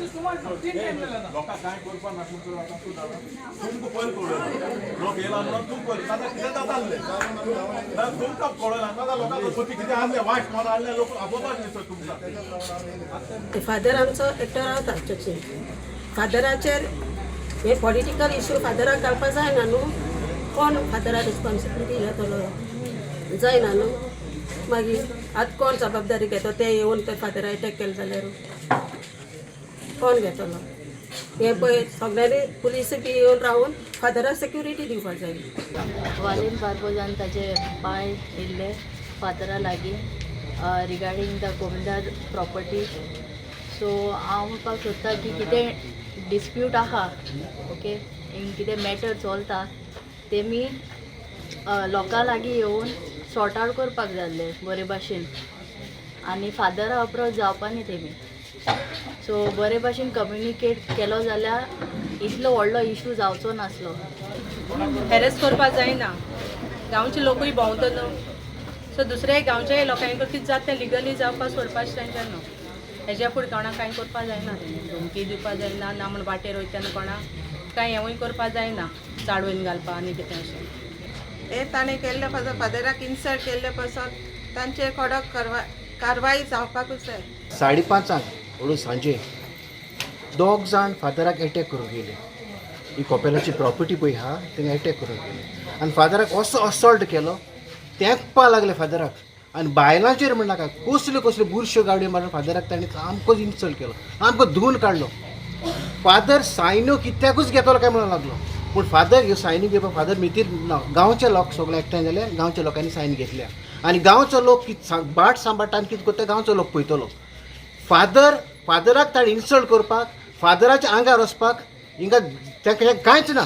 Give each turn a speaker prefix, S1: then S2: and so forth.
S1: लोकांक कांय करपाक ना तुमकां आतां तूं जाणा तुमकां पयलीं कळ्ळें लोक येयला म्हणून तुमकां पयलीं नाजाल्यार कितें जातालें ना तुमकां कळना नाजाल्यार लोकांक सोती कितें आहलें वायट म्हणून आहलें लोक आपोवपाक न्ही सर तुमकां.
S2: फादर आमचो एकटो रावता चर्चीन. फादराचेर हे पॉलिटिकल इशू फादराक घालपा जायना न्हू. कोण फादरा रिस्पॉन्सिबिलिटी घेतलो जायना न्हू. मागीर आतां कोण जबाबदारी घेतो ते येवन ते फादरा एटॅक केले जाल्यार कोण घेतलो? हे पळय सगळ्यांनी पुलीस बी येवन रावन फादराक सेक्युरिटी दिवपाक जाय.
S3: वालेन बार्बोजान ताजे पांय येयल्ले फातरा लागीं regarding the comunidade property. So हांव म्हणपाक सोदता की कितें डिस्प्यूट आहा, ओके, कितें मॅटर चलता तेमी लोकां लागीं येवन सॉर्ट आवट करपाक जाय आसलें बरे भाशेन आनी फादरा अप्रोच जावपा न्ही तेमी. सो बरे भाशेन कम्युनिकेट केलो जाल्यार इतलो व्हडलो इशू जावचो नासलो.
S4: हॅरेस करपाक जायना. गांवचे लोकूय भोंवता न्हू, सो दुसऱ्या गांवच्या लोकांक कितें जाता तें लिगली जावपाक सोडपाचें तेंच्यान न्हू. हेज्या फुडें कोणाक कांय करपाक जायना, तेणी धमकी दिवपाक जायना ना म्हण वाटेर वयता तेन्ना कोणाक कांय हेंवूय करपाक जायना, चाळवून घालपा आनी कितें अशें.
S5: हे ताणें केल्ले पासून फादराक इन्सल्ट केल्ले पासून तांचेर कडक कारवाय जावपाकूच जाय.
S6: 5:30 हळू सांजे दोग जाण फादराक एटॅक करूंक येयले. ही कॉपेलाची प्रॉपर्टी पळय आहा थिंगा एटॅक करूंक येयले आनी फादराक असो असॉल्ट केलो, तेंकपा लागले फादराक आनी बायलांचेर म्हणनाका कसल्यो कसल्यो बुरश्यो गाडयो मारून फादराक ताणें सामकोच इन्सल्ट केलो, सामको धुवन काडलो. फादर सायन्यो कित्याकूच घेतलो काय म्हणून लागलो, पूण फादर ह्यो सायनी घेवपाक फादर मितीर ना. गांवचे लोक सगळे एकठांय जाले, गांवच्या लोकांनी सायन घेतल्या आनी गांवचो लोक कित बाट सांबाळटा आनी कितें करता गांवचो लोक पळयतलो. फादराक ताणें इन्सल्ट करपाक, फादराच्या आंगार वचपाक हिंगा तांकां कांयच ना.